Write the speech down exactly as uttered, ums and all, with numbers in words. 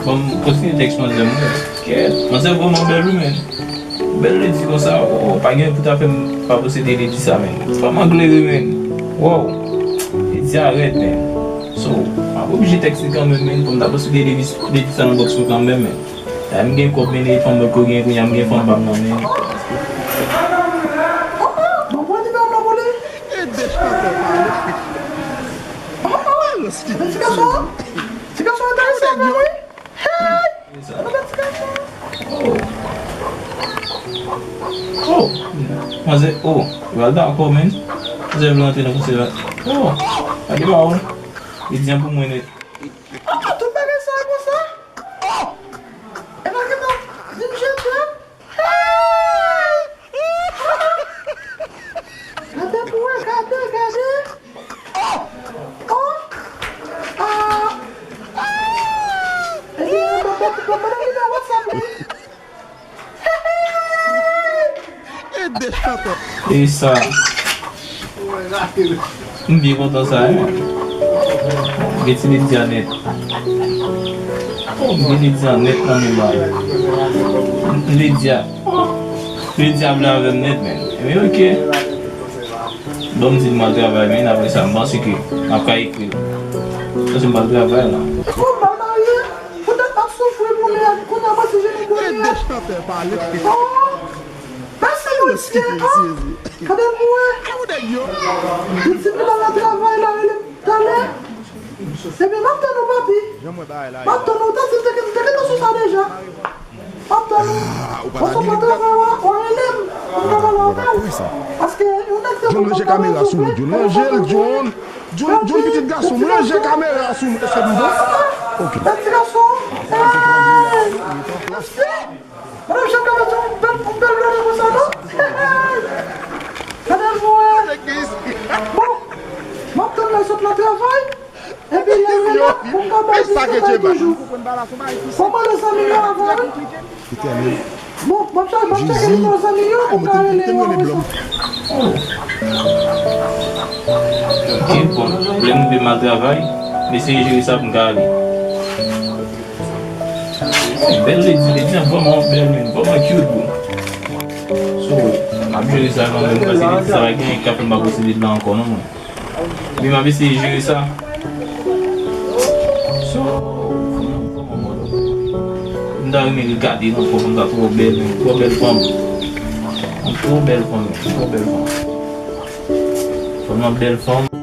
Bon, m kontinye tèks manzè m wi. Kèt, manzè vrèman bèl wi, men. Bèl ledi konsa, oh, pa gen pou ta fè m pa posede ledi sa, men. Fanm angle wi, men. Wow. Ledi a rèd, men. So, m ap oblije tèks li kanmenm, men, pou m ta posede ledi, ledi sa nan bòks mwen kanmenm, men. Dayè m gen kòb, men, e fanm mwen ko gen, kounye a m gen fanm pa m nan, men. Bon, pran nimewo m nan pou li. E de chantè pale. Oh, oh, oh. Ti gason, ti gason enterese avè m wi. Hey! Sa. Gade ti gason. Oh. Oh. Manzè, oh. Yo al dakò, men. Manzè vle antre nan konsèy la. Oh. Gade ba ou. Li di an pou mwen nèt. Ah, ah, tout bagay sa konsa? Oh. E pa gentan di m je t'aime? Hey! Gade pou wè, gade, gade. Oh! Oh! Ah! Ah! Ebyen, ban, ban, ban, ban m nimewo WhatsApp li. E de chantè. E sa. M byen kontan sa, wi. M gen ti Lidya nèt. M gen Lidya nèt nan men ba. Lidya. Lidya vle avè m nèt, men. Ebyen, oke. Bon, m di l m al travay, men apre sa, m panse ke m ap ka ekri l. Paske m pral travay la. Ou mal marye? Poutèt m ap soufri pou li a, kounye a mwen si je nou bonè. E de chantè pale. Oh! Mèsi, Bondye, ah! Gade m wè. Li di m li al nan travay la, rele m talè. Ebyen, m ap tann ou, papi. M ap tann ou, ou ta di m te, te, te, te sou sa deja. M ap tann ou. Ou sot nan travay, w a, w a rele m. Pou m ka pale avè w. Paske yon nèg te John, ranje kamera sou mwen, John. Ranje l, John. John, John, pitit gason, ranje kamera sou mwen. Èske m bon? Ok. Bèl ti gason. Hey! Mèsi. Mwen menm janm ka mete yon bèl, yon bèl blonde konsa, non? Gade l pou wè. Bon, m ap tann lè l sot nan travay. Epi lè l rele m pou m ka bay li sèt a toujou. Kòman lè zanmi yo avan? Bon, m ap chèke, m ap chèke nimewo zanmi yo pou m ka rele yo apre sa. Ok, bon, lè m rive m al travay, m eseye jere sa pou m ka ale. Bèl ledi, ledi an vrèman bèl, men vrèman cute, bro. So, m ap jere sa kanmenm, paske ledi sa pa gen anyen k ap fè m pa posede l la ankò, non, mwen. Men m ap eseye jere sa. So, m ta renmen gade l ankò, fanm nan twò bèl, men twò bèl fanm. Twò bèl fanm, twò bèl fanm. Fanm nan bèl fanm.